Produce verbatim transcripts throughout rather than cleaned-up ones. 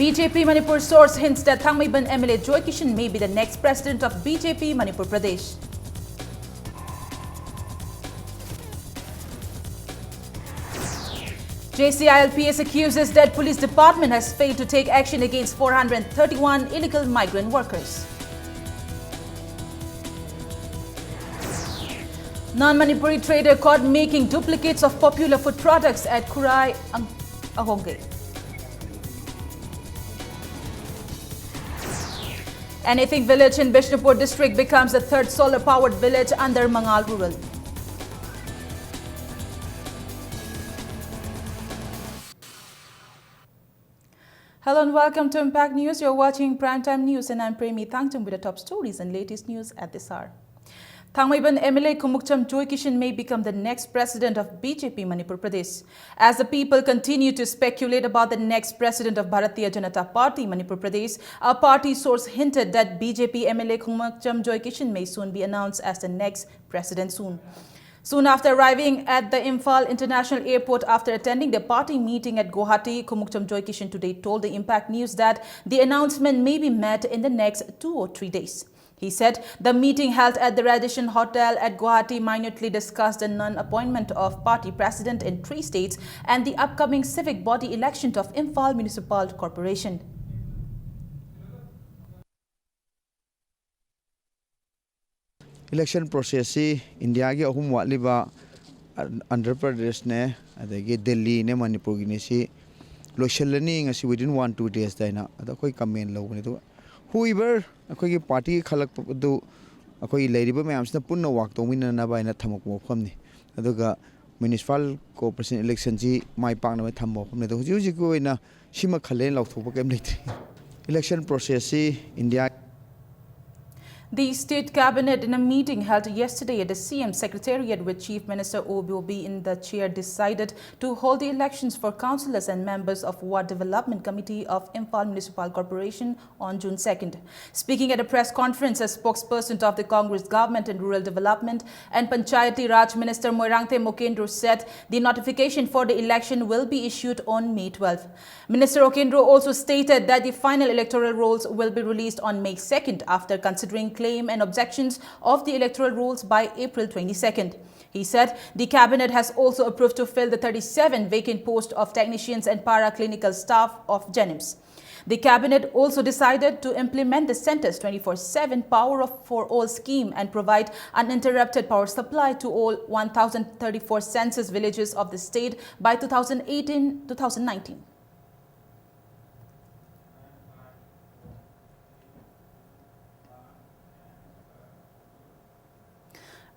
B J P Manipur source hints that Thangmeiban M L A Joy Kishan may be the next president of B J P Manipur Pradesh. J C I L P S accuses that police department has failed to take action against four hundred thirty-one illegal migrant workers. Non-Manipuri trader caught making duplicates of popular food products at Khurai Ang- Ahonge. Anything village in Bishnupur district becomes the third solar powered village under Mangal Rural. Hello and welcome to Impact News. You're watching Primetime News and I'm Premi Thangtum with the top stories and latest news at this hour. Thangmeiban M L A Khumukcham Joy Kishan may become the next president of B J P Manipur Pradesh. As the people continue to speculate about the next president of Bharatiya Janata Party Manipur Pradesh, a party source hinted that B J P M L A Khumukcham Joy Kishan may soon be announced as the next president soon. Soon after arriving at the Imphal International Airport after attending the party meeting at Guwahati, Khumukcham Joy Kishan today told the Impact News that the announcement may be made in the next two or three days. He said the meeting held at the Radisson Hotel at Guwahati minutely discussed the non-appointment of party president in three states and the upcoming civic body election of Imphal Municipal Corporation. Election process ꯁꯤ ꯏꯟꯗꯤꯌꯥꯒꯤ ꯑꯍꯨꯝ ꯋꯥꯠꯂꯤꯕ ꯑꯟꯙ꯭ꯔ ꯄ꯭ꯔꯗꯦꯁꯅꯦ, ꯑꯗꯒꯤ ꯗꯦꯜꯂꯤꯅꯦ, ꯃꯅꯤꯄꯨꯔꯒꯤꯅꯦ, ꯁꯤ ꯂꯣꯏꯁꯤꯜꯂꯅꯤ ꯉꯁꯤ within one two days ꯗ ꯍꯥꯏꯅ꯫ ꯑꯗꯣ ꯑꯩꯈꯣꯏ ꯀꯃꯦꯟ ꯂꯧꯕꯅꯦ꯫ ꯑꯗꯨꯒ whoever ꯑꯩꯈꯣꯏꯒꯤ ꯄꯥꯔꯇꯤꯒꯤ ꯈꯜꯂꯛꯄꯗꯨ ꯑꯩꯈꯣꯏ ꯂꯩꯔꯤꯕ ꯃꯌꯥꯝꯁꯤꯅ ꯄꯨꯟꯅ ꯋꯥꯛ ꯇꯧꯃꯤꯟꯅꯅꯕ ꯍꯥꯏꯅ ꯊꯝꯃꯛꯄ ꯋꯥꯐꯝꯅꯤ꯫ ꯑꯗꯨꯒ ꯃ꯭ꯌꯨꯅꯤꯁꯤꯄꯥꯜ ꯀꯣꯔꯄꯣꯔꯦꯁꯟ ꯏꯂꯦꯛꯁꯟꯁꯤ ꯃꯥꯏ ꯄꯥꯛꯅꯕ ꯊꯝꯕ ꯋꯥꯐꯝꯅꯤ꯫ ꯑꯗꯣ ꯍꯧꯖꯤꯛ ꯍꯧꯖꯤꯛꯀꯤ ꯑꯣꯏꯅ ꯁꯤꯃ ꯈꯜꯂꯦꯅ ꯂꯥꯎꯊꯣꯛꯄ ꯀꯩꯝ ꯂꯩꯇ꯭ꯔꯤ꯫ Election process ꯁꯤ India The state cabinet, in a meeting held yesterday at the C M secretariat with Chief Minister O B O B in the chair, decided to hold the elections for councillors and members of Ward Development Committee of Imphal Municipal Corporation on June second. Speaking at a press conference as spokesperson of the Congress government in rural development and Panchayati Raj Minister Moirangthem Okendro said the notification for the election will be issued on May twelfth. Minister Okendro also stated that the final electoral rolls will be released on May second after considering claim and objections of the electoral rolls by April twenty-second. He said the cabinet has also approved to fill the thirty-seven vacant posts of technicians and paraclinical staff of JNIMS. The cabinet also decided to implement the Centre's twenty-four seven Power of, for All scheme and provide uninterrupted power supply to all one thousand thirty-four census villages of the state by two thousand eighteen two thousand nineteen.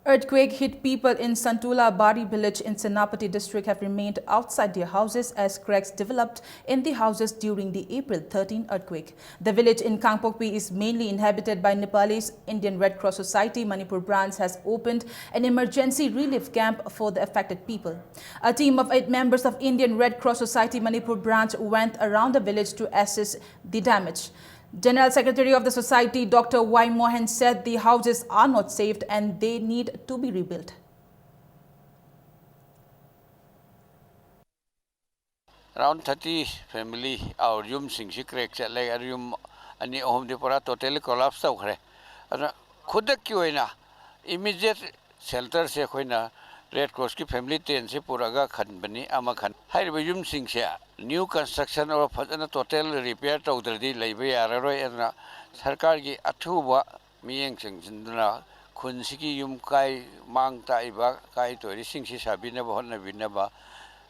Earthquake hit people in Santula Bari village in Senapati district have remained outside their houses as cracks developed in the houses during the April thirteen earthquake. The village in Kangpokpi is mainly inhabited by Nepalese. Indian Red Cross Society Manipur branch has opened an emergency relief camp for the affected people. A team of eight members of Indian Red Cross Society Manipur branch went around the village to assess the damage. General Secretary of the society, Doctor Y Mohan, said the houses are not safe and they need to be rebuilt. Around thirty family, our ꯌꯨꯝꯁꯤꯡꯁꯤ crack ꯆꯠꯂꯦ, ꯑꯗꯨ ꯌꯨꯝ ꯑꯅꯤ ꯑꯍꯨꯝꯗꯤ ꯄꯨꯔꯥ totally collapse ꯇꯧꯈ꯭ꯔꯦ꯫ ꯑꯗꯨꯅ ꯈꯨꯗꯛꯀꯤ ꯑꯣꯏꯅ immediate shelterꯁꯦ ꯑꯩꯈꯣꯏꯅ Red Crossꯀꯤ family tenꯁꯦ ꯄꯨꯔꯛꯑꯒ ꯈꯟꯕꯅꯤ, ꯑꯃ ꯈꯟ-, ꯍꯥꯏꯔꯤꯕ ꯌꯨꯝꯁꯤꯡꯁꯦ new construction or ꯐꯖꯅ total repair ꯇꯧꯗ꯭ꯔꯗꯤ ꯂꯩꯕ ꯌꯥꯔꯔꯣꯏ꯫ ꯑꯗꯨꯅ ꯁꯔꯀꯥꯔꯒꯤ ꯑꯊꯨꯕ ꯃꯤꯠꯌꯦꯡ ꯆꯪꯁꯤꯟꯗꯨꯅ ꯈꯨꯟꯁꯤꯒꯤ ꯌꯨꯝ ꯀꯥꯏ ꯃꯥꯡ ꯇꯥꯛꯏꯕ ꯀꯥꯏ ꯇꯣꯏꯔꯤꯁꯤꯡꯁꯤ ꯁꯥꯕꯤꯅꯕ ꯍꯣꯠꯅꯕꯤꯅꯕ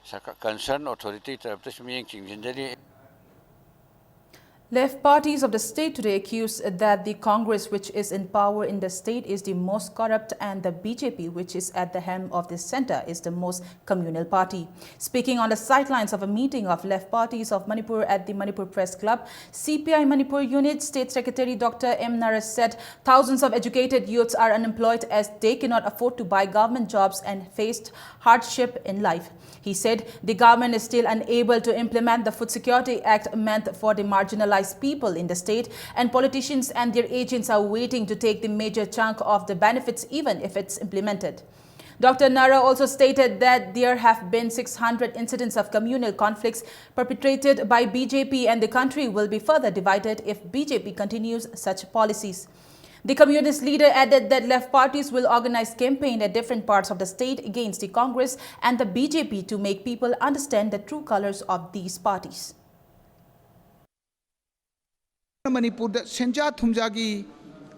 ꯁꯔꯀꯥꯔ, concern authority ꯇꯔꯞꯇꯁꯨ ꯃꯤꯠꯌꯦꯡ ꯆꯪꯁꯤꯟꯖꯔꯤ꯫ Left parties of the state today accuse that the Congress, which is in power in the state, is the most corrupt, and the B J P, which is at the helm of the centre, is the most communal party. Speaking on the sidelines of a meeting of left parties of Manipur at the Manipur Press Club, C P I Manipur Unit State Secretary Doctor M Naresh said thousands of educated youths are unemployed as they cannot afford to buy government jobs and faced hardship in life. He said the government is still unable to implement the Food Security Act meant for the marginalized people in the state, and politicians and their agents are waiting to take the major chunk of the benefits even if it's implemented. Doctor Nara also stated that there have been six hundred incidents of communal conflicts perpetrated by B J P, and the country will be further divided if B J P continues such policies. The communist leader added that left parties will organize campaign at different parts of the state against the Congress and the B J P to make people understand the true colors of these parties. ꯃꯅꯤꯄꯨꯔꯗ ꯁꯦꯟꯖꯥ ꯊꯨꯝꯖꯥꯒꯤ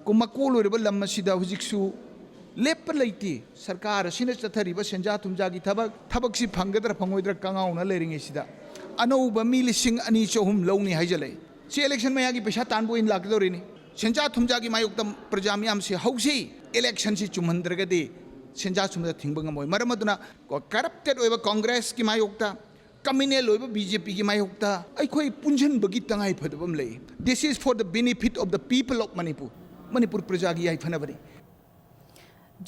ꯀꯨ- ꯃꯀꯣꯜ ꯑꯣꯏꯔꯕ ꯂꯝ ꯑꯁꯤꯗ ꯍꯧꯖꯤꯛꯁꯨ ꯂꯦꯞꯄ ꯂꯩꯇꯦ꯫ ꯁꯔꯀꯥꯔ ꯑꯁꯤꯅ ꯆꯠꯊꯔꯤꯕ ꯁꯦꯟꯖꯥ ꯊꯨꯝꯖꯥꯒꯤ ꯊꯕꯛ, ꯊꯕꯛꯁꯤ ꯐꯪꯒꯗ꯭ꯔꯥ ꯐꯪꯉꯣꯏꯗ꯭ꯔꯥ ꯀꯉꯥꯎꯅ ꯂꯩꯔꯤꯉꯩꯁꯤꯗ ꯑꯅꯧꯕ ꯃꯤ ꯂꯤꯁꯤꯡ ꯑꯅꯤ ꯆꯍꯨꯝ ꯂꯧꯅꯤ ꯍꯥꯏꯖꯜꯂꯛꯏ꯫ ꯁꯤ election ꯃꯌꯥꯒꯤ ꯄꯩꯁꯥ ꯇꯥꯟꯕ ꯑꯣꯏꯅ ꯂꯥꯛꯀꯗꯧꯔꯤꯅꯤ꯫ ꯁꯦꯟꯖꯥ ꯊꯨꯝꯖꯥꯒꯤ ꯃꯥꯌꯣꯛꯇ ꯄ꯭ꯔꯖꯥ ꯃꯤꯌꯥꯝꯁꯦ ꯍꯧꯁꯤ꯫ Electionꯁꯤ ꯆꯨꯝꯍꯟꯗ꯭ꯔꯒꯗꯤ ꯁꯦꯟꯖꯥ ꯊꯨꯝꯖꯥ ꯊꯤꯡꯕ ꯉꯝꯃꯣꯏ꯫ ꯃꯔꯝ ꯑꯗꯨꯅ corrupted ꯑꯣꯏꯕ Congressꯀꯤ ꯃꯥꯌꯣꯛꯇ, communal ꯑꯣꯏꯕ B J Pꯒꯤ ꯃꯥꯌꯣꯛꯇ ꯑꯩꯈꯣꯏ ꯄꯨꯟꯁꯤꯟꯕꯒꯤ ꯇꯉꯥꯏ ꯐꯗꯕ ꯑꯃ ꯂꯩ꯫ This is for the benefit of the people of Manipur. Manipur ꯄ꯭ꯔꯖꯥꯒꯤ ꯌꯥꯏꯐꯅꯕꯅꯤ꯫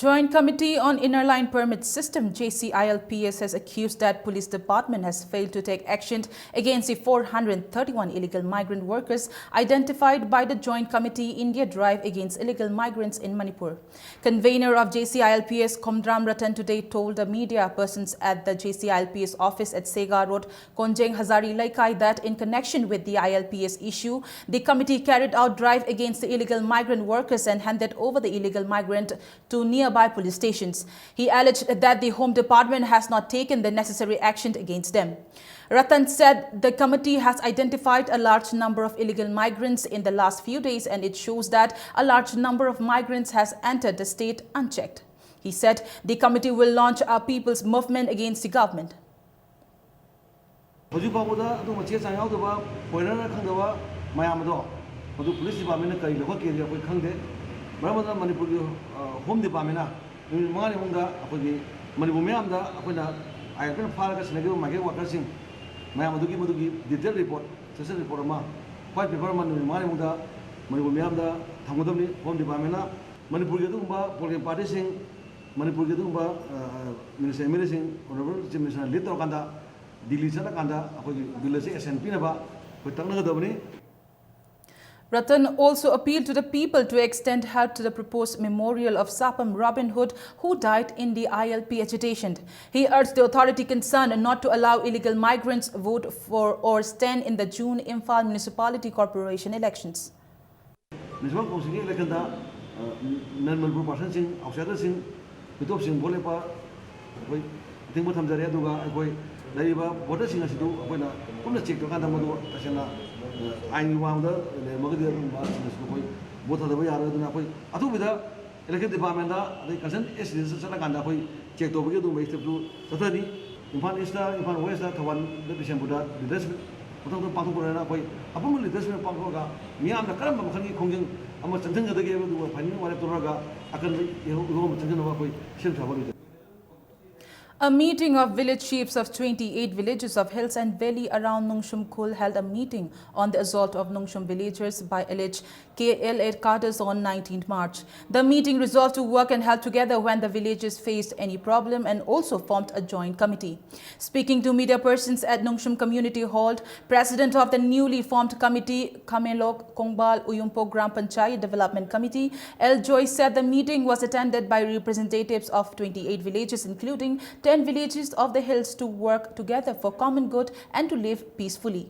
Joint Committee on Inner Line Permit System, J C I L P S, has accused that Police Department has failed to take action against the four hundred thirty-one illegal migrant workers identified by the Joint Committee India Drive Against Illegal Migrants in Manipur. Convener of J C I L P S, Khomdram Ratan, today told the media persons at the J C I L P S office at Sega Road, Konjeng Hazari Laikai, that in connection with the I L P S issue, the committee carried out drive against the illegal migrant workers and handed over the illegal migrant to nearby police stations. He alleged that the Home Department has not taken the necessary action against them. Ratan said the committee has identified a large number of illegal migrants in the last few days, and it shows that a large number of migrants has entered the state unchecked. He said the committee will launch a people's movement against the government. ꯍꯧꯖꯤꯛ ꯐꯥꯎꯕꯗ ꯑꯗꯨꯒꯨꯝꯕ ꯆꯦ ꯆꯥꯡ ꯌꯥꯎꯗꯕ, foreigner ꯈꯪꯗꯕ, ꯃꯌꯥꯝ ꯑꯗꯣ ꯃꯗꯨ ꯄꯨꯂꯤꯁ ꯗꯤꯄꯥꯔꯠꯃꯦꯟꯅ ꯀꯔꯤ ꯂꯧꯈꯠꯀꯦꯗꯤ ꯑꯩꯈꯣꯏ ꯈꯪꯗꯦ꯫ ꯃꯔꯝ ꯑꯗꯨꯅ ꯃꯅꯤꯄꯨꯔꯒꯤ ꯍꯣꯝ ꯗꯤꯄꯥꯔꯠꯃꯦꯟꯅ ꯅꯨꯃꯤꯠ ꯃꯉꯥꯅꯤ ꯃꯅꯨꯡꯗ ꯑꯩꯈꯣꯏꯒꯤ ꯃꯅꯤꯄꯨꯔ ꯃꯤꯌꯥꯝꯗ ꯑꯩꯈꯣꯏꯅ ꯑꯥꯏ ꯑꯦꯜ ꯄꯤꯅ ꯐꯥꯔꯒ ꯁꯤꯟꯅꯈꯤꯕ ꯃꯥꯏꯒ꯭ꯔꯦꯟ ꯋꯥꯔꯀꯔꯁꯤꯡ ꯃꯌꯥꯝ ꯑꯗꯨꯒꯤ ꯃꯗꯨꯒꯤ ꯗꯤꯇꯦꯜ ꯔꯤꯄꯣꯔꯠ, ꯁꯦꯁꯟ ꯔꯤꯄꯣꯔꯠ ꯑꯃ, ꯋꯥꯏꯠ ꯄꯦꯄꯔ ꯑꯃ ꯅꯨꯃꯤꯠ ꯃꯉꯥꯅꯤ ꯃꯅꯨꯡꯗ ꯃꯅꯤꯄꯨꯔ ꯃꯤꯌꯥꯝꯗ ꯊꯝꯒꯗꯕꯅꯤ꯫ ꯍꯣꯝ ꯗꯤꯄꯥꯔꯠꯃꯦꯟꯅ ꯃꯅꯤꯄꯨꯔꯒꯤ ꯑꯗꯨꯒꯨꯝꯕ ꯄ꯭ꯔꯣꯕ꯭ꯂꯦꯝ ꯄꯥꯔꯇꯤꯁꯤꯡ, ꯃꯅꯤꯄꯨꯔꯒꯤ ꯑꯗꯨꯒꯨꯝꯕ ꯃꯤꯅꯤꯁꯇꯔ ꯑꯦꯝ ꯑꯦꯜ ꯑꯦꯁꯤꯡ ꯑꯣꯅꯔꯦꯕꯜ ꯆꯤꯐ ꯃꯤꯅꯤꯁꯇꯔꯅ ꯂꯤꯗ ꯇꯧꯔꯀꯥꯟꯗ ꯗꯤꯜꯂꯤ ꯆꯠꯂꯀꯥꯟꯗ ꯑꯩꯈꯣꯏꯒꯤ ꯕꯤꯜ ꯑꯁꯤ ꯑꯦꯛꯁꯟ ꯄꯤꯅꯕ ꯑꯩꯈꯣꯏ ꯇꯛꯅꯒꯗꯕꯅꯤ꯫ Ratan also appealed to the people to extend help to the proposed memorial of Sapam Robin Hood, who died in the I L P agitation. He urged the authority concerned not to allow illegal migrants vote for or stand in the June Imphal Municipality Corporation elections. Municipal ꯀꯥꯎꯟꯁꯤꯜꯒꯤ ꯏꯂꯦꯛꯁꯟꯗ ꯅꯟ Manipur ꯄꯥꯔꯁꯟꯁꯤꯡ, ꯑꯥꯎꯠꯁꯥꯏꯗꯔꯁꯤꯡ, ꯃꯤꯇꯣꯞꯁꯤꯡ vote ꯂꯦꯞꯄ ꯑꯩꯈꯣꯏ ꯑꯊꯤꯡꯕ ꯊꯝꯖꯔꯦ꯫ ꯑꯗꯨꯒ ꯑꯩꯈꯣꯏ ꯂꯩꯔꯤꯕ ꯚꯣꯇꯔꯁꯤꯡ ꯑꯁꯤꯗꯨ ꯑꯩꯈꯣꯏꯅ ꯄꯨꯟꯅ ꯆꯦꯛ ꯇꯧꯔꯀꯥꯟꯗ ꯃꯗꯨ ꯇꯁꯦꯡꯅ ꯑꯥꯏꯟꯒꯤ ꯋꯥꯡꯃꯗ ꯂꯩꯔꯝꯃꯒꯗꯤ ꯑꯗꯨꯒꯨꯝꯕꯁꯤꯡ ꯑꯁꯤꯗ ꯑꯩꯈꯣꯏ ꯚꯣꯠ ꯊꯥꯗꯕ ꯌꯥꯔꯣꯏ꯫ ꯑꯗꯨꯅ ꯑꯩꯈꯣꯏ ꯑꯊꯨꯕꯤꯗ ꯏꯂꯦꯛꯁꯟ ꯗꯤꯄꯥꯔꯠꯃꯦꯟꯗ ꯑꯗꯩ ꯀꯟꯁꯔꯟ ꯑꯦꯁ ꯗꯤ ꯁꯤꯗ ꯆꯠꯂꯀꯥꯟꯗ ꯑꯩꯈꯣꯏ ꯆꯦꯛ ꯇꯧꯕꯒꯤ ꯑꯗꯨꯒꯨꯝꯕ ꯁ꯭ꯇꯦꯞꯇꯨ ꯆꯠꯊꯅꯤ꯫ ꯏꯝꯐꯥꯜ ꯏꯁꯇ, ꯏꯝꯐꯥꯜ ꯋꯦꯁꯇ, ꯊꯧꯕꯥꯜꯗ, ꯕꯤꯁꯦꯝꯄꯨꯔꯗ ꯂꯤꯗꯔꯁ ꯃꯤꯠ ꯃꯊꯪ ꯃꯊꯪ ꯄꯥꯡꯊꯣꯛꯄ ꯂꯣꯏꯔꯒ ꯑꯩꯈꯣꯏ ꯑꯄꯨꯟꯕ ꯂꯤꯗꯔꯁ ꯃꯤꯠ ꯄꯥꯡꯊꯣꯛꯑꯒ ꯃꯤꯌꯥꯝꯅ ꯀꯔꯝꯕ ꯃꯈꯜꯒꯤ ꯈꯣꯡꯖꯪ ꯑꯃ ꯆꯪꯁꯤꯟꯒꯗꯒꯦ ꯍꯥꯏꯕꯗꯨ ꯐꯥꯏꯅꯦꯜ ꯋꯥꯔꯦꯞ ꯂꯧꯔꯒ ꯑꯀꯟꯕ ꯏꯍꯧ ꯏꯍꯧ ꯑꯃ ꯆꯪꯁꯤꯟꯅꯕ ꯑꯩꯈꯣꯏ ꯁꯦꯝ ꯁꯥꯕ ꯂꯣꯏꯖꯔꯦ꯫ A meeting of village chiefs of twenty-eight villages of Hills and Valley around Nongshum Khul held a meeting on the assault of Nongshum villagers by alleged K L A cadres on nineteenth March. The meeting resolved to work and help together when the villages faced any problem and also formed a joint committee. Speaking to media persons at Nongshum Community Hall, President of the newly formed committee, Khamelok Kongbal Uyumpok Gram Panchayat Development Committee, L Joy, said the meeting was attended by representatives of twenty-eight villages, including ten villages of the hills, to work together for common good and to live peacefully.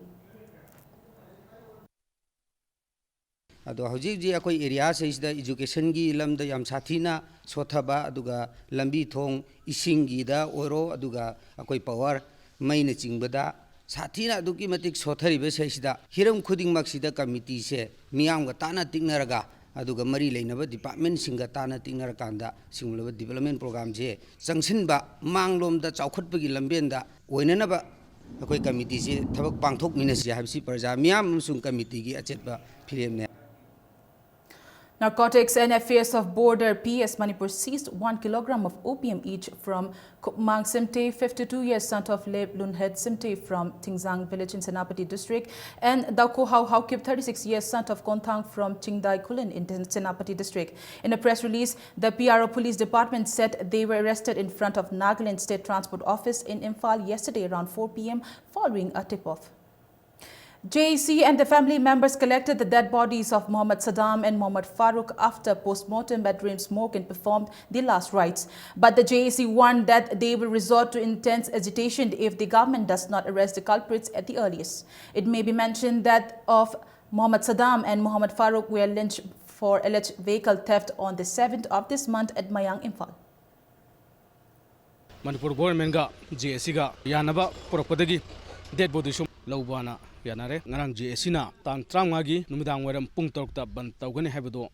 ꯑꯗꯣ ꯍꯧꯖꯤꯛ ꯍꯧꯖꯤꯛ ꯑꯩꯈꯣꯏ ꯑꯦꯔꯤꯌꯥꯁꯤꯗꯩꯁꯤꯗ ꯏꯖꯨꯀꯦꯁꯟꯒꯤ ꯂꯝꯗ ꯌꯥꯝ ꯁꯥꯊꯤꯅ ꯁꯣꯠꯊꯕ, ꯑꯗꯨꯒ ꯂꯝꯕꯤ ꯊꯣꯡ, ꯏꯁꯤꯡꯒꯤꯗ ꯑꯣꯏꯔꯣ, ꯑꯗꯨꯒ ꯑꯩꯈꯣꯏ ꯄꯋꯥꯔ, ꯃꯩꯅꯆꯤꯡꯕꯗ ꯁꯥꯊꯤꯅ ꯑꯗꯨꯛꯀꯤ ꯃꯇꯤꯛ ꯁꯣꯠꯊꯔꯤꯕꯁꯤꯗꯩꯁꯤꯗ ꯍꯤꯔꯝ ꯈꯨꯗꯤꯡꯃꯛꯁꯤꯗ ꯀꯃꯤꯇꯤꯁꯦ ꯃꯤꯌꯥꯝꯒ ꯇꯥꯟꯅ ꯇꯤꯛꯅꯔꯒ, ꯑꯗꯨꯒ ꯃꯔꯤ ꯂꯩꯅꯕ ꯗꯤꯄꯥꯔꯠꯃꯦꯟꯁꯤꯡꯒ ꯇꯥꯟꯅ ꯇꯤꯛꯅꯔꯀꯥꯟꯗ ꯁꯤꯒꯨꯝꯂꯕ ꯗꯤꯕꯂꯞꯃꯦꯟ ꯄ꯭ꯔꯣꯒ꯭ꯔꯥꯝꯁꯦ ꯆꯪꯁꯤꯟꯕ, ꯃꯥꯡꯂꯣꯝꯗ ꯆꯥꯎꯈꯠꯄꯒꯤ ꯂꯝꯕꯦꯟꯗ ꯑꯣꯏꯅꯅꯕ ꯑꯩꯈꯣꯏ ꯀꯃꯤꯇꯤꯁꯤ ꯊꯕꯛ ꯄꯥꯡꯊꯣꯛꯃꯤꯟꯅꯁꯤ ꯍꯥꯏꯕꯁꯤ ꯄ꯭ꯔꯖꯥ ꯃꯤꯌꯥꯝ ꯑꯃꯁꯨꯡ ꯀꯃꯤꯇꯤꯒꯤ ꯑꯆꯦꯠꯄ ꯐꯤꯔꯦꯞꯅꯦ꯫ Narcotics and Affairs of Border, P S Manipur, seized one kilogram of opium each from Khupmang Simte, fifty-two years, son of Lep Lunhet Simte from Tingzang village in Senapati district, and Daukohau Haokip, thirty-six years, son of Konthang from Chingdai Khullen in Senapati district. In a press release, the P R O Police Department said they were arrested in front of Nagaland State Transport Office in Imphal yesterday around four p m following a tip-off. J A C and the family members collected the dead bodies of Mohammad Saddam and Mohammad Farooq after post-mortem at RIMS morgue and performed the last rites. But the J A C warned that they will resort to intense agitation if the government does not arrest the culprits at the earliest. It may be mentioned that of Mohammad Saddam and Mohammad Farooq were lynched for alleged vehicle theft on the seventh of this month at Mayang, Imphal. Manipur ꯒꯣꯚꯔꯟꯃꯦꯟꯒ ꯖꯦ ꯑꯦ ꯁꯤꯒ ꯌꯥꯅꯕ ꯄꯨꯔꯛꯄꯗꯒꯤ ꯗꯦꯗ ꯕꯣꯗꯤꯁꯨ ꯂꯧꯕꯅ ꯌꯥꯅꯔꯦ꯫ ꯉꯔꯥꯡ J ꯑꯦ ꯁꯤꯅ ꯇꯥꯡ ꯇꯔꯥꯃꯉꯥꯒꯤ ꯅꯨꯃꯤꯗꯥꯡ ꯋꯥꯏꯔꯝ ꯄꯨꯡ ꯇꯔꯨꯛꯇ ꯕꯟ ꯇꯧꯒꯅꯤ ꯍꯥꯏꯕꯗꯨ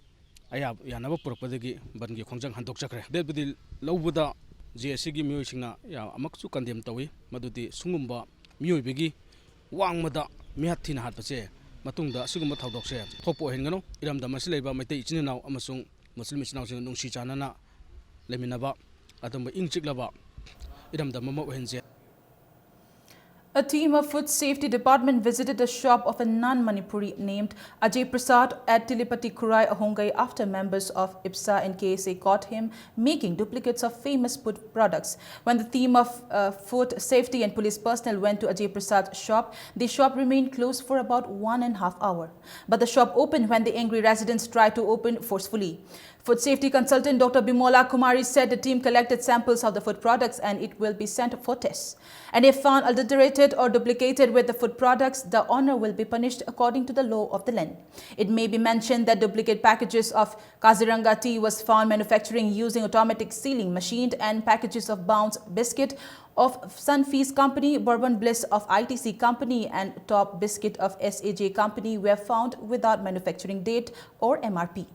ꯑꯌꯥ-, ꯌꯥꯅꯕ ꯄꯨꯔꯛꯄꯗꯒꯤ ꯕꯟꯒꯤ ꯈꯣꯡꯖꯪ ꯍꯟꯗꯣꯛꯆꯈ꯭ꯔꯦ꯫ ꯗꯦꯗ ꯕꯣꯗꯤ ꯂꯧꯕꯗ ꯖꯦ ꯑꯦ ꯁꯤꯒꯤ ꯃꯤꯑꯣꯏꯁꯤꯡꯅ ꯌꯥ-, ꯑꯃꯨꯛꯁꯨ ꯀꯟꯗꯦꯝ ꯇꯧꯏ, ꯃꯗꯨꯗꯤ ꯁꯤꯒꯨꯝꯕ ꯃꯤꯑꯣꯏꯕꯒꯤ ꯋꯥꯡꯃꯗ ꯃꯤꯍꯥꯠ ꯊꯤꯅ ꯍꯥꯠꯄꯁꯦ ꯃꯇꯨꯡꯗ ꯑꯁꯤꯒꯨꯝꯕ ꯊꯧꯗꯣꯛꯁꯦ ꯊꯣꯛꯄ ꯑꯣꯏꯍꯟꯒꯅꯨ꯫ ꯏꯔꯝꯗꯝ ꯑꯁꯤ ꯂꯩꯕ ꯃꯩꯇꯩ ꯏꯆꯤꯟ ꯏꯅꯥꯎ ꯑꯃꯁꯨꯡ ꯃꯨꯁꯂꯤꯝ ꯏꯆꯤꯟ ꯏꯅꯥꯎꯁꯤꯡ ꯅꯨꯡꯁꯤ ꯆꯥꯟꯅꯅ ꯂꯩꯃꯤꯟꯅꯕ ꯑꯗꯨꯝꯕ ꯏꯪ ꯆꯤꯛꯂꯕ ꯏꯔꯝꯗꯝ ꯑꯃ ꯑꯣꯏꯍꯟꯁꯦ꯫ A team of Food Safety Department visited a shop of a non-Manipuri named Ajay Prasad at Tilipati Khurai, Ahongai, after members of IPSA and K S A caught him making duplicates of famous food products. When the team of uh, Food Safety and police personnel went to Ajay Prasad's shop, the shop remained closed for about one and a half hour. But the shop opened when the angry residents tried to open forcefully. Food safety consultant Doctor Bimola Kumari said the team collected samples of the food products and it will be sent for tests. And if found adulterated or duplicated with the food products, the owner will be punished according to the law of the land. It may be mentioned that duplicate packages of Kaziranga tea was found manufacturing using automatic sealing machine, and packages of Bounce biscuit of Sunfeast Company, Bourbon Bliss of I T C Company, and Top biscuit of S A J Company were found without manufacturing date or M R P.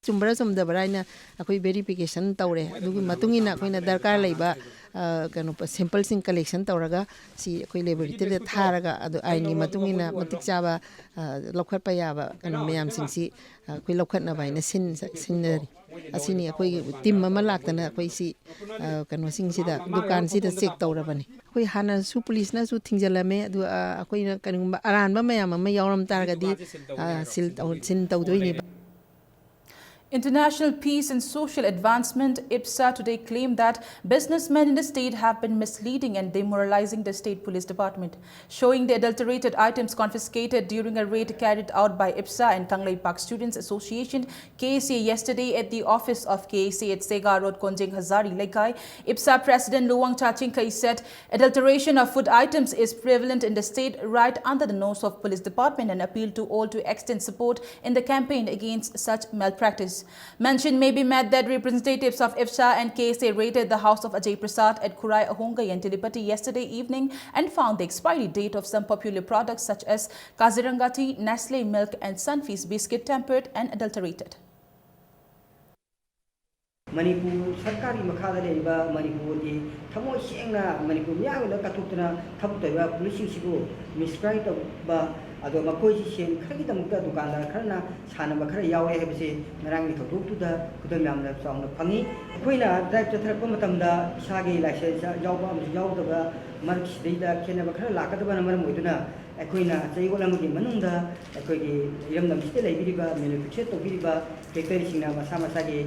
ꯆꯨꯝꯕ꯭ꯔꯥ ꯆꯨꯝꯗꯕ꯭ꯔꯥ ꯍꯥꯏꯅ ꯑꯩꯈꯣꯏ verification ꯇꯧꯔꯦ꯫ ꯑꯗꯨꯒꯤ ꯃꯇꯨꯡ ꯏꯟꯅ ꯑꯩꯈꯣꯏꯅ ꯗꯔꯀꯥꯔ ꯂꯩꯕ ꯑ, ꯀꯩꯅꯣ, ꯄ-, sample ꯁꯤꯡ collection ꯇꯧꯔꯒ, ꯁꯤ ꯑꯩꯈꯣꯏ laboratory ꯗ ꯊꯥꯔꯒ, ꯑꯗꯨ ꯑꯥꯏꯟꯒꯤ ꯃꯇꯨꯡ ꯏꯟꯅ ꯃꯇꯤꯛ ꯆꯥꯕ, ꯑ, ꯂꯧꯈꯠꯄ ꯌꯥꯕ ꯀꯩꯅꯣ ꯃꯌꯥꯝꯁꯤꯡꯁꯤ, ꯑ, ꯑꯩꯈꯣꯏ ꯂꯧꯈꯠꯅꯕ ꯍꯥꯏꯅ ꯁꯤꯟ-, ꯁꯤꯟꯅꯔꯤ꯫ ꯑꯁꯤꯅꯤ, ꯑꯩꯈꯣꯏꯒꯤ team ꯑꯃ ꯂꯥꯛꯇꯅ ꯑꯩꯈꯣꯏ ꯁꯤ, ꯑ, ꯀꯩꯅꯣꯁꯤꯡꯁꯤꯗ, ꯗꯨꯀꯥꯟꯁꯤꯗ check ꯇꯧꯔꯕꯅꯤ꯫ ꯑꯩꯈꯣꯏ ꯍꯥꯟꯅꯁꯨ ꯄꯨꯂꯤꯁꯅꯁꯨ ꯊꯤꯡꯖꯤꯜꯂꯝꯃꯦ, ꯑꯗꯨ, ꯑ, ꯑꯩꯈꯣꯏꯅ ꯀꯔꯤꯒꯨꯝꯕ ꯑꯔꯥꯟꯕ ꯃꯌꯥꯝ ꯑꯃ ꯌꯥꯎꯔꯝ ꯇꯥꯔꯒꯗꯤ, ꯑ, ꯁꯤꯜ ꯇꯧ-, ꯁꯤꯟ ꯇꯧꯗꯣꯏꯅꯦꯕ꯫ International Peace and Social Advancement, IPSA, today claimed that businessmen in the state have been misleading and demoralizing the state police department, showing the adulterated items confiscated during a raid carried out by IPSA and Kangleipak Students Association, K S A, yesterday at the office of K S A at Sega Road, Konjeng Hazari Leikai. IPSA President Luwang Chachingkai said adulteration of food items is prevalent in the state right under the nose of police department and appealed to all to extend support in the campaign against such malpractice. Mention may be made that representatives of IPSA and K S A raided the house of Ajay Prasad at Khurai Ahongai and Tirupati yesterday evening and found the expiry date of some popular products such as Kaziranga tea, Nestle milk and Sunfeast biscuit tampered and adulterated. Manipur ꯁꯔꯀꯥꯔꯒꯤ ꯃꯈꯥꯗ ꯂꯩꯔꯤꯕ ꯃꯅꯤꯄꯨꯔꯒꯤ ꯊꯃꯣꯏ ꯁꯦꯡꯅ ꯃꯅꯤꯄꯨꯔ ꯃꯤꯌꯥꯝꯒꯤꯗꯃꯛ ꯀꯠꯊꯣꯛꯇꯨꯅ ꯊꯕꯛ ꯇꯧꯔꯤꯕ ꯄꯨꯂꯤꯁꯁꯤꯡꯁꯤꯕꯨ miscry ꯇꯧꯕ, ꯑꯗꯣ ꯃꯈꯣꯏꯁꯤ ꯁꯦꯟ ꯈꯔꯒꯤꯗꯃꯛꯇ ꯗꯨꯀꯥꯟꯗꯥꯔ ꯈꯔꯅ ꯁꯥꯟꯅꯕ ꯈꯔ ꯌꯥꯎꯔꯦ ꯍꯥꯏꯕꯁꯤ ꯉꯔꯥꯡꯒꯤ ꯊꯧꯗꯣꯛꯇꯨꯗ ꯈꯨꯗꯝ ꯌꯥꯝꯅ ꯆꯥꯎꯅ ꯐꯪꯉꯤ꯫ ꯑꯩꯈꯣꯏꯅ drive ꯆꯠꯊꯔꯛꯄ ꯃꯇꯝꯗ ꯏꯁꯥꯒꯤ license ꯌꯥꯎꯕ ꯑꯃꯁꯨꯡ ꯌꯥꯎꯗꯕ ꯃꯔꯛꯁꯤꯗꯩꯗ ꯈꯦꯠꯅꯕ ꯈꯔ ꯂꯥꯛꯀꯗꯕꯅ ꯃꯔꯝ ꯑꯣꯏꯗꯨꯅ ꯑꯩꯈꯣꯏꯅ ꯆꯌꯣꯜ ꯑꯃꯒꯤ ꯃꯅꯨꯡꯗ ꯑꯩꯈꯣꯏꯒꯤ ꯏꯔꯝꯗꯝꯁꯤꯗ ꯂꯩꯕꯤꯔꯤꯕ manufacture ꯇꯧꯕꯤꯔꯤꯕ factoryꯁꯤꯡꯅ ꯃꯁꯥ ꯃꯁꯥꯒꯤ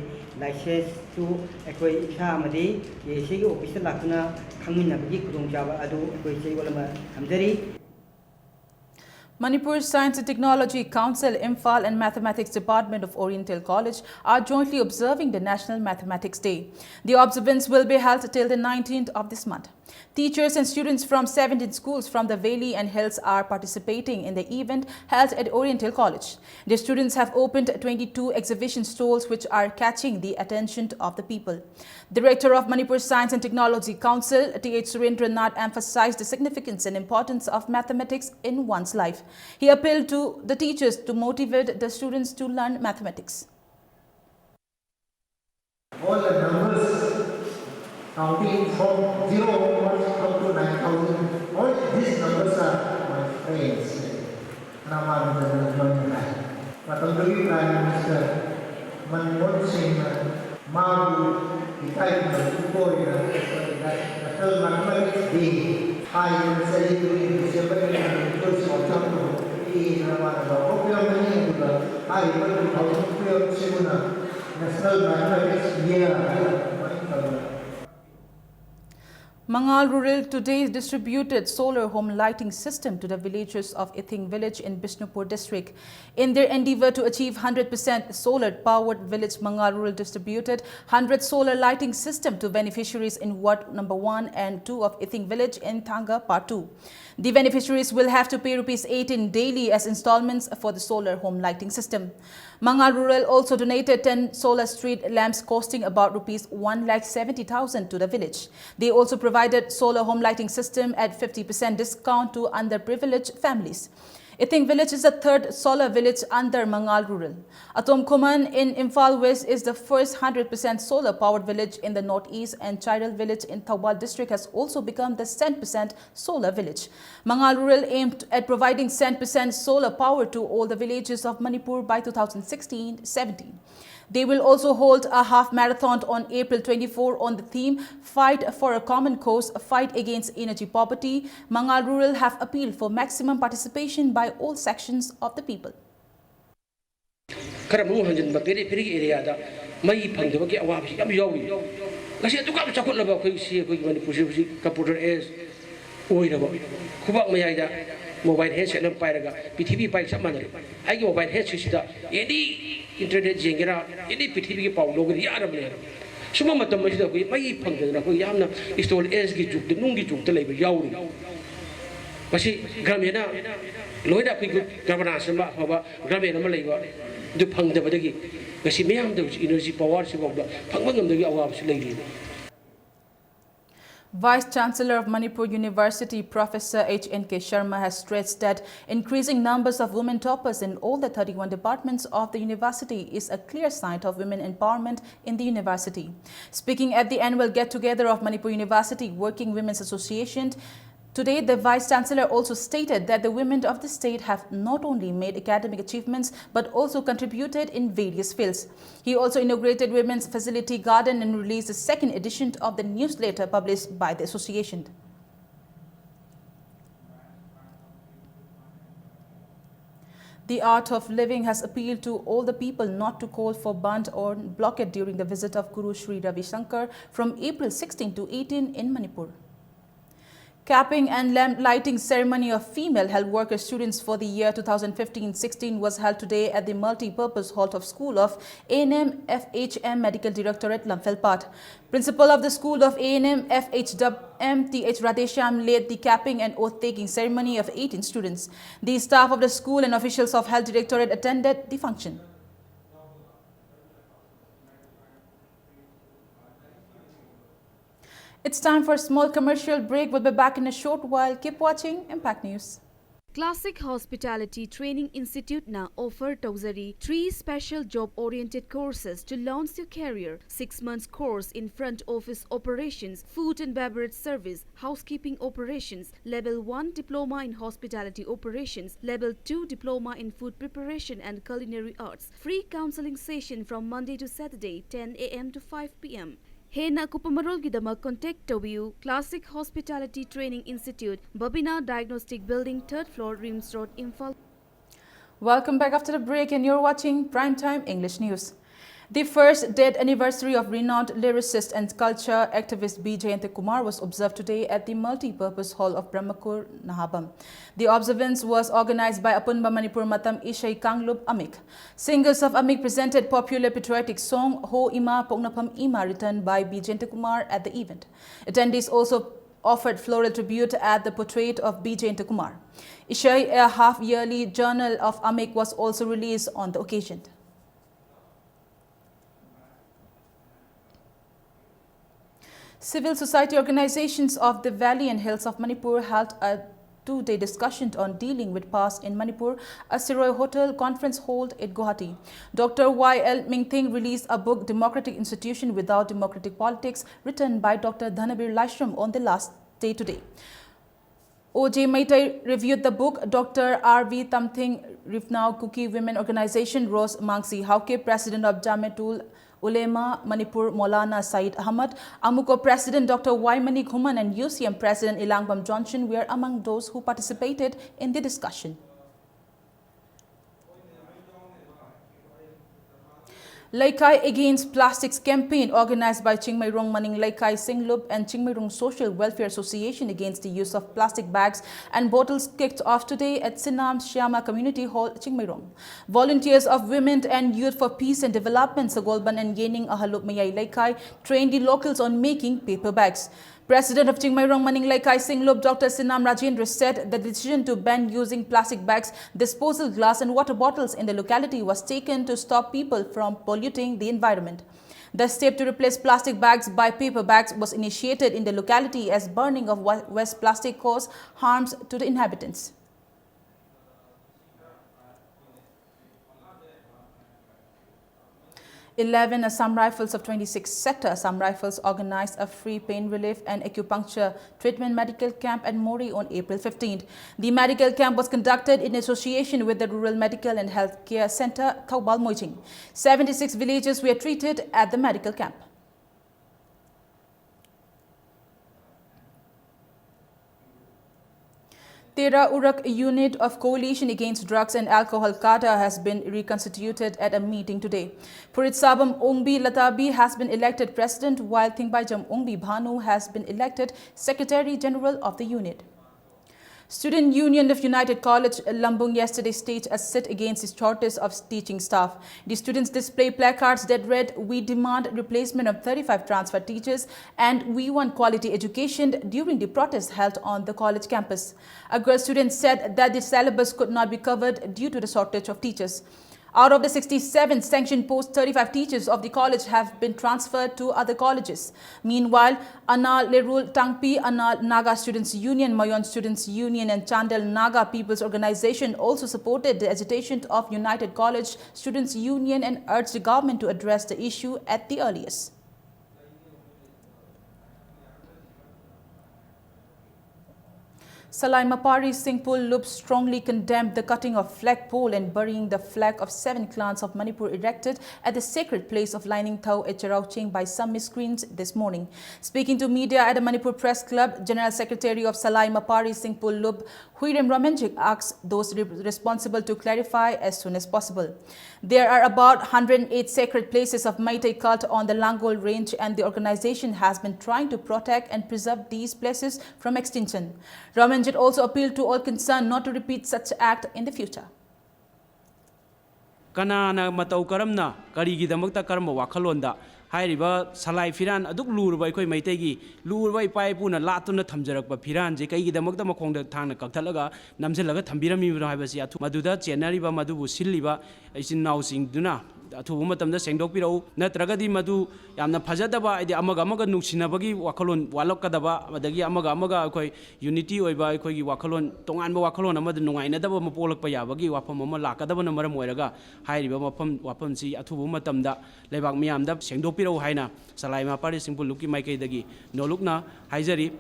licenseꯇꯨ ꯑꯩꯈꯣꯏ IPSA ꯑꯃꯗꯤ K S Aꯒꯤ officeꯇ ꯂꯥꯛꯇꯨꯅ ꯈꯪꯃꯤꯟꯅꯕꯒꯤ ꯈꯨꯗꯣꯡꯆꯥꯕ ꯑꯗꯨ ꯑꯩꯈꯣꯏ ꯆꯌꯣꯜ ꯑꯃ ꯊꯝꯖꯔꯤ꯫ Manipur Science and Technology Council, Imphal, and Mathematics Department of Oriental College are jointly observing the National Mathematics Day. The observance will be held till the nineteenth of this month. Teachers and students from seventeen schools from the Valley and Hills are participating in the event held at Oriental College. The students have opened twenty-two exhibition stalls which are catching the attention of the people. Director of Manipur Science and Technology Council, T H Surendranath, emphasized the significance and importance of mathematics in one's life. He appealed to the teachers to motivate the students to learn mathematics. All the numbers Counting from zero onwards up to nine thousand, all these numbers are my friends. ꯅꯃꯥꯟꯅꯕꯗꯅ ꯂꯣꯏꯅ ꯍꯥꯏ꯫ ꯃꯇꯝꯗꯨꯒꯤ Prime Minister Manmohan ꯁꯤꯡꯅ ꯃꯥꯕꯨ ꯏꯀꯥꯏ ꯈꯨꯝꯅꯕ ꯎꯠꯄ ꯑꯣꯏꯅ National Mathematics Day ꯍꯥꯏꯔꯤꯕ ꯆꯍꯤꯗꯨꯒꯤ December ꯀꯨꯟꯊ꯭ꯔꯥ ꯁ꯭ꯋꯥꯏꯗ ꯄꯤꯌꯦꯅ ꯃꯥꯅ ꯂꯥꯎꯊꯣꯛꯄꯤꯔꯝꯕꯅꯤ꯫ ꯑꯗꯨꯒ ꯍꯥꯏꯔꯤꯕ two thousand twelve ꯁꯤꯕꯨꯅ National Mathematics Year ꯍꯥꯏꯅ ꯑꯗꯨꯃꯥꯏꯅ ꯇꯧꯗꯅ Mangal Rural today distributed solar home lighting system to the villagers of Ithing village in Bishnupur district. In their endeavor to achieve hundred percent solar powered village, Mangal Rural distributed hundred solar lighting system to beneficiaries in ward number one and two of Ithing village in Thanga Patu. The beneficiaries will have to pay rupees eighteen daily as installments for the solar home lighting system. Mangal Rural also donated ten solar street lamps costing about rupees one lakh seventy thousand to the village. They also provided solar home lighting system at fifty percent discount to underprivileged families. Ithing village is the third solar village under Mangal Rural. Atom Khuman in Imphal West is the first hundred percent solar powered village in the northeast, and Chairal village in Thoubal district has also become the cent percent solar village. Mangal Rural aimed at providing cent percent solar power to all the villages of Manipur by two thousand sixteen seventeen. They will also hold a half marathon on April twenty-four on the theme Fight for a Common Cause, Fight Against Energy Poverty. Mangal Rural have appealed for maximum participation by all sections of the people. ꯈꯔ ꯃꯅꯨꯡ ꯍꯟꯖꯤꯟꯕ ꯄꯦꯔꯤ ꯄꯦꯔꯤꯒꯤ ꯑꯦꯔꯤꯌꯥꯗ ꯃꯩ ꯐꯪꯗꯕꯒꯤ ꯑꯋꯥꯕꯁꯤ ꯌꯥꯝ ꯌꯥꯎꯔꯤ꯫ ꯉꯁꯤ ꯑꯗꯨꯛ ꯌꯥꯝ ꯆꯥꯎꯈꯠꯂꯕ ꯑꯩꯈꯣꯏ ꯁꯤ ꯑꯩꯈꯣꯏꯒꯤ ꯃꯅꯤꯄꯨꯔꯁꯤ ꯍꯧꯖꯤꯛ computerized ꯑꯣꯏꯔꯕ ꯈꯨꯕꯥꯛ ꯃꯌꯥꯏꯗ mobile handset ꯑꯃ ꯄꯥꯏꯔꯒ ꯄ꯭ꯔꯤꯊꯤꯕꯤ ꯄꯥꯏ ꯆꯞ ꯃꯥꯟꯅꯔꯦ꯫ ꯑꯩꯒꯤ mobile handsetꯁꯤꯗ any internet ꯌꯦꯡꯒꯦꯔꯥ, any ꯄ꯭ꯔꯤꯊꯤꯕꯤꯒꯤ ꯄꯥꯎ ꯂꯧꯒꯦꯔꯥ ꯌꯥꯔꯕꯅꯦ꯫ ꯁꯨꯝꯕ ꯃꯇꯝ ꯑꯁꯤꯗ ꯑꯩꯈꯣꯏ ꯃꯩ ꯐꯪꯗꯗꯅ ꯑꯩꯈꯣꯏ ꯌꯥꯝꯅ stone ageꯒꯤ ꯖꯨꯒꯇ, ꯅꯨꯡꯒꯤ ꯖꯨꯒꯇ ꯂꯩꯕ ꯌꯥꯎꯔꯤ꯫ ꯃꯁꯤ ꯒ꯭ꯔꯥꯃꯤꯅ ꯂꯣꯏꯅ ꯑꯩꯈꯣꯏꯒꯤ governance ꯑꯃ ꯑꯐꯕ ꯒ꯭ꯔꯥꯃꯤꯟ ꯑꯃ ꯂꯩꯕ ꯑꯗꯨ ꯐꯪꯗꯕꯗꯒꯤ ꯉꯁꯤ ꯃꯤꯌꯥꯝꯗ ꯍꯧꯖꯤꯛ energy powerꯁꯤꯐꯥꯎꯗ ꯐꯪꯕ ꯉꯝꯗꯕꯒꯤ ꯑꯋꯥꯕꯁꯨ ꯂꯩꯔꯤ꯫ Vice Chancellor of Manipur University, Professor H N K Sharma, has stressed that increasing numbers of women toppers in all the thirty-one departments of the university is a clear sign of women empowerment in the university. Speaking at the annual get-together of Manipur University Working Women's Association, today, the Vice Chancellor also stated that the women of the state have not only made academic achievements but also contributed in various fields. He also inaugurated Women's Facility Garden and released the second edition of the newsletter published by the association. The Art of Living has appealed to all the people not to call for bandh or blockade during the visit of Guru Sri Ravi Shankar from April sixteen to eighteen in Manipur. Capping and lamp lighting ceremony of female health worker students for the year two thousand fifteen sixteen was held today at the multi-purpose hall of School of A N M F H M Medical Directorate, Lamphel Pat. Principal of the School of A N M F H M T H Radheshyam led the capping and oath-taking ceremony of eighteen students. The staff of the school and officials of Health Directorate attended the function. It's time for a small commercial break. We'll be back in a short while. Keep watching Impact News. Classic Hospitality Training Institute na offer tauzari three special job-oriented courses to launch your career. Six months course in front office operations, food and beverage service, housekeeping operations, level one diploma in hospitality operations, level two diploma in food preparation and culinary arts. Free counseling session from Monday to Saturday, ten a m to five p m. Hena kupamarol gidama contact W. Classic Hospitality Training Institute, Babina Diagnostic Building, third floor, Rims Road, Imphal. Welcome back after the break, and you're watching Prime Time English News. The first death anniversary of renowned lyricist and culture activist B Jayanta Kumar was observed today at the multi-purpose hall of Brahmakur Nahabam. The observance was organized by Apunba Manipur Matam Ishai Kanglup Amik. Singers of Amik presented popular patriotic song Ho Ima Poknapham Ima, written by B Jayanta Kumar, at the event. Attendees also offered floral tribute at the portrait of B Jayanta Kumar. Ishai, a half-yearly journal of Amik, was also released on the occasion. Civil society organizations of the Valley and Hills of Manipur held a two-day discussion on dealing with past in Manipur at Siroi Hotel conference hall at Guwahati. Doctor Y L Mingthing released a book, Democratic Institution Without Democratic Politics, written by Doctor Dhanabir Laishram, on the last day today. O J Maitai reviewed the book. Doctor R V Tamthing, Rifnao Kuki Women Organization, Rose Mangsi Hauke, President of Jamiatul Ulema Manipur, Maulana Saeed Ahmad, AMUCO President Doctor Y Manik Human, and U C M President Ilangbam Johnson were among those who participated in the discussion. Leikai Against Plastics campaign organized by Chingmeirong Maning Leikai Singlup and Chingmeirong Social Welfare Association against the use of plastic bags and bottles kicked off today at Sinam Shyama Community Hall, Chingmeirong. Volunteers of Women and Youth for Peace and Development, Sagolban and Yening Ahalup Mayai Leikai, trained the locals on making paper bags. President of Chingmeirong Maning Leikai Singlup, Doctor Sinam Rajendra, said the decision to ban using plastic bags, disposal glass and water bottles in the locality was taken to stop people from polluting the environment. The step to replace plastic bags by paper bags was initiated in the locality, as burning of wa- waste plastic cause harms to the inhabitants. Eleven Assam Rifles of twenty-six sector Assam Rifles organized a free pain relief and acupuncture treatment medical camp at Moreh on April fifteenth. The medical camp was conducted in association with the Rural Medical and Health Care Center, Thoubal Moiching. Seventy-six villagers were treated at the medical camp. Tera Urak unit of Coalition Against Drugs and Alcohol, CADA, has been reconstituted at a meeting today. Purit Sabam Ongbi Latabi has been elected president, while Thingbaijam Ongbi Bhanu has been elected secretary general of the unit. Student Union of United College Lambung yesterday staged a sit against the shortage of teaching staff. The students displayed placards that read, "We demand replacement of thirty-five transfer teachers" and "We want quality education" during the protest held on the college campus. A girl student said that the syllabus could not be covered due to the shortage of teachers. Out of the sixty-seven sanctioned posts, thirty-five teachers of the college have been transferred to other colleges. Meanwhile, Ana Lerul Tangpi, Ana Naga Students Union, Mayon Students Union, and Chandel Naga People's Organization also supported the agitation of United College Students Union and urged the government to address the issue at the earliest. Salai Mapari Singpul Lup strongly condemned the cutting of flagpole and burying the flag of seven clans of Manipur erected at the sacred place of Lainingthau at Cherauching by some miscreants this morning. Speaking to media at the Manipur Press Club, General Secretary of Salai Mapari Singpul Lup, Huirem Romanjik, asked those re- responsible to clarify as soon as possible. There are about one hundred eight sacred places of Meitei cult on the Langol range, and the organization has been trying to protect and preserve these places from extinction. Romanjit also appealed to all concerned not to repeat such act in the future. ꯀꯅꯥꯅ ꯃꯇꯧ ꯀꯔꯝꯅ, ꯀꯔꯤꯒꯤꯗꯃꯛꯇ, ꯀꯔꯝꯕ ꯋꯥꯈꯜꯂꯣꯟꯗ ꯍꯥꯏꯔꯤꯕ ꯁꯂꯥꯏ ꯐꯤꯔꯥꯟ ꯑꯗꯨꯛ ꯂꯨꯔꯕ, ꯑꯩꯈꯣꯏ ꯃꯩꯇꯩꯒꯤ ꯂꯨꯔꯕ ꯏꯄꯥ ꯏꯄꯨꯅ ꯂꯥꯠꯇꯨꯅ ꯊꯝꯖꯔꯛꯄ ꯐꯤꯔꯥꯟꯁꯦ ꯀꯩꯒꯤꯗꯃꯛꯇ ꯃꯈꯣꯡꯗ ꯊꯥꯡꯅ ꯀꯛꯊꯠꯂꯒ ꯅꯝꯁꯤꯜꯂꯒ ꯊꯝꯕꯤꯔꯝꯃꯤꯕꯅꯣ ꯍꯥꯏꯕꯁꯤ ꯑꯊꯨ-, ꯃꯗꯨꯗ ꯆꯦꯟꯅꯔꯤꯕ ꯃꯗꯨꯕꯨ ꯁꯤꯜꯂꯤꯕ ꯏꯆꯤꯟ ꯏꯅꯥꯎꯁꯤꯡꯗꯨꯅ ꯑꯊꯨꯕ ꯃꯇꯝꯗ ꯁꯦꯡꯗꯣꯛꯄꯤꯔꯛꯎ꯫ ꯅꯠꯇ꯭ꯔꯒꯗꯤ ꯃꯗꯨ ꯌꯥꯝꯅ ꯐꯖꯗꯕ, ꯍꯥꯏꯗꯤ ꯑꯃꯒ ꯑꯃꯒ ꯅꯨꯡꯁꯤꯅꯕꯒꯤ ꯋꯥꯈꯜꯂꯣꯟ ꯋꯥꯠꯂꯛꯀꯗꯕ, ꯑꯗꯒꯤ ꯑꯃꯒ ꯑꯃꯒ ꯑꯩꯈꯣꯏ unity ꯑꯣꯏꯕ, ꯑꯩꯈꯣꯏꯒꯤ ꯋꯥꯈꯜꯂꯣꯟ, ꯇꯣꯉꯥꯟꯕ ꯋꯥꯈꯜꯂꯣꯟ ꯑꯃꯗ ꯅꯨꯡꯉꯥꯏꯅꯗꯕ ꯑꯃ ꯄꯣꯛꯂꯛꯄ ꯌꯥꯕꯒꯤ ꯋꯥꯐꯝ ꯑꯃ ꯂꯥꯛꯀꯗꯕꯅ ꯃꯔꯝ ꯑꯣꯏꯔꯒ ꯍꯥꯏꯔꯤꯕ ꯃꯐꯝ, ꯋꯥꯐꯝꯁꯤ ꯑꯊꯨꯕ ꯃꯇꯝꯗ ꯂꯩꯕꯥꯛ ꯃꯤꯌꯥꯝꯗ ꯁꯦꯡꯗꯣꯛꯄꯤꯔꯛꯎ ꯍꯥꯏꯅ ꯆꯂꯥꯏ ꯃꯄꯥꯔꯤ ꯁꯤꯡꯄꯨ ꯂꯨꯞꯀꯤ ꯃꯥꯏꯀꯩꯗꯒꯤ ꯅꯣꯂꯨꯛꯅ ꯍꯥꯏꯖꯔꯤ꯫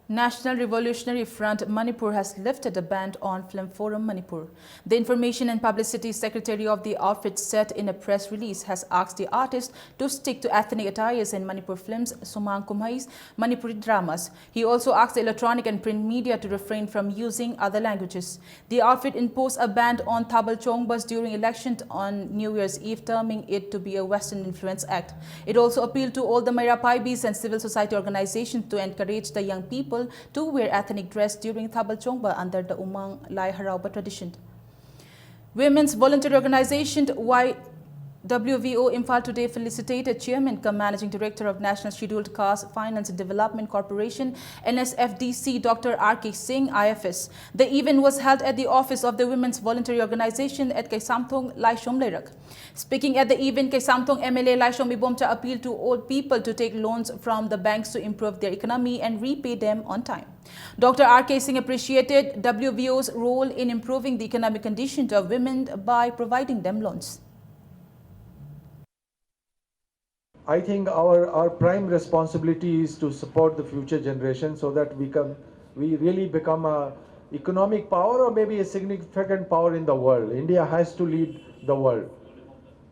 National Revolutionary Front Manipur has lifted a ban on Film Forum Manipur. The Information and Publicity Secretary of the outfit said in a press release has asked the artist to stick to ethnic attires in Manipur films, Sumang Kumhai's Manipuri dramas. He also asked the electronic and print media to refrain from using other languages. The outfit imposed a ban on Thabal Chongbas during election on New Year's Eve, terming it to be a Western influence act. It also appealed to all the Meira Paibis and civil society organizations to encourage the young people to wear ethnic dress during Thabal Chongba under the Umang Lai Harauba tradition. Women's volunteer organization Y W V O Imphal today felicitated Chairman cum Managing Director of National Scheduled Caste Finance and Development Corporation, N S F D C, Doctor R K Singh, I F S. The event was held at the office of the Women's Voluntary Organization at Kaisamthong, Laishom Leirak. Speaking at the event, Kaisamthong M L A Laishom Ibomcha appealed to all people to take loans from the banks to improve their economy and repay them on time. Doctor R K Singh appreciated W V O's role in improving the economic condition of women by providing them loans. I think our, our prime responsibility is to support the future generation so that we can, we really become a economic power or maybe a significant power in the world. India has to lead the world.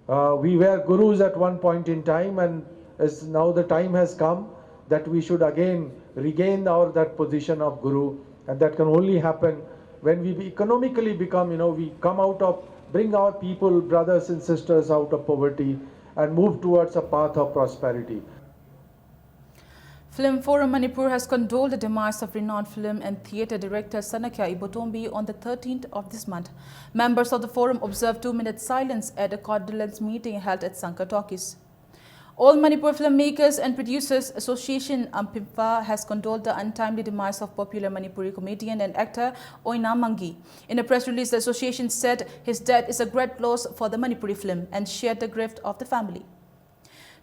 Uh, we were gurus at one point in time, and as now the time has come that we should again regain our, that position of guru, and that can only happen when we economically become, you know, we come out of, bring our people, brothers and sisters, out of poverty and move towards a path of prosperity. Film Forum Manipur has condoled the demise of renowned film and theatre director Sanakhya Ibotombi on the thirteenth of this month. Members of the forum observed two-minute silence at a condolence meeting held at Sankar Talkies. All Manipur Filmmakers and Producers Association, AMFIMFA, has condoled the untimely demise of popular Manipuri comedian and actor Oinam Mangi. In a press release, the association said his death is a great loss for the Manipuri film and shared the grief of the family.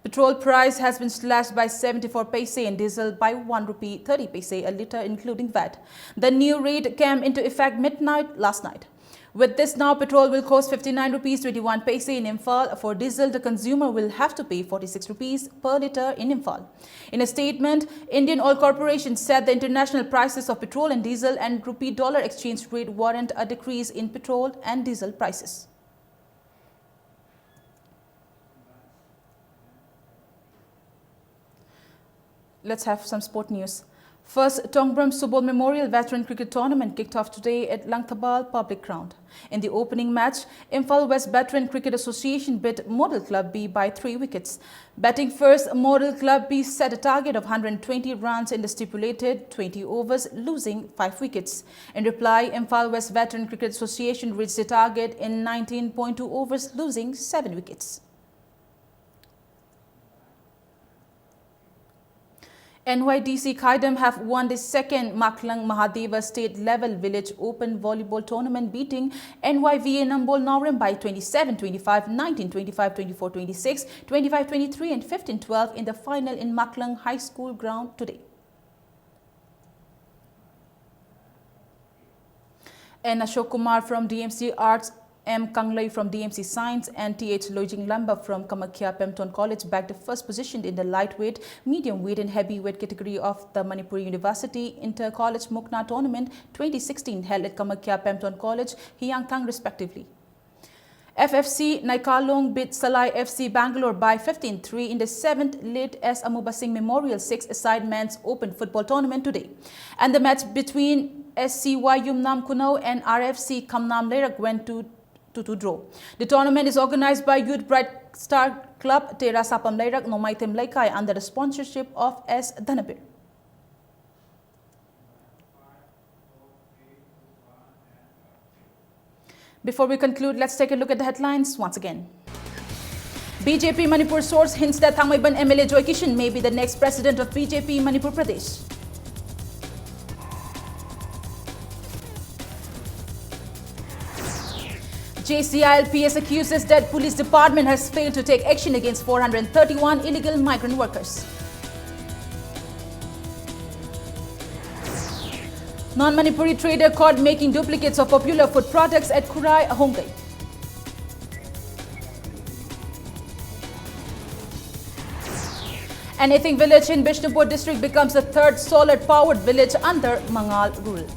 Petrol price has been slashed by seventy-four paise and diesel by one rupee thirty paise a litre, including vat. The new rate came into effect midnight last night. With this now, petrol will cost fifty-nine rupees twenty-one paise in Imphal. For diesel, the consumer will have to pay forty-six rupees per litre in Imphal. In a statement, Indian Oil Corporation said the international prices of petrol and diesel and rupee dollar exchange rate warrant a decrease in petrol and diesel prices. Let's have some sport news. First Tongbram Subol Memorial Veteran Cricket Tournament kicked off today at Langthabal Public Ground. In the opening match, Imphal West Veteran Cricket Association beat Model Club B by three wickets. Batting first, Model Club B set a target of one hundred twenty runs in the stipulated twenty overs, losing five wickets. In reply, Imphal West Veteran Cricket Association reached the target in nineteen point two overs, losing seven wickets. N Y D C Khaidam have won the second Maklang Mahadeva State Level Village Open Volleyball Tournament, beating N Y V A Nambol Naorem by twenty-seven twenty-five, nineteen twenty-five, twenty-four twenty-six, twenty-five twenty-three, and fifteen twelve in the final in Maklang High School ground today. N Ashok Kumar from D M C Arts, M Kanglei from D M C Science, and T H Lojing Lamba from Kamakhya Pemton College bagged the first position in the lightweight, medium weight, and heavyweight category of the Manipur University Inter College Mukna Tournament twenty sixteen, held at Kamakhya Pemton College, Hiyangthang, respectively. F F C Naikalong beat Salai F C Bangalore by fifteen three in the seventh Late S Amubasing Memorial six-a-side Men's Open Football Tournament today. And the match between S C Y Yumnam Khunou and R F C Khamnam Leirak went to two two draw. The tournament is organized by Youth Bright Star Club, Tera Sapam Leirak, Nomaithem Leikai, under the sponsorship of S Dhanabir. Before we conclude, let's take a look at the headlines once again. B J P Manipur source hints that Thangmeiban M L A Joy Kishan may be the next president of B J P Manipur Pradesh. J C I L P S accuses that police department has failed to take action against four hundred thirty-one illegal migrant workers. Non-Manipuri trader caught making duplicates of popular food products at Khurai, Ahongai. An Ithing village in Bishnupur district becomes the third solar-powered village under Mangal rule.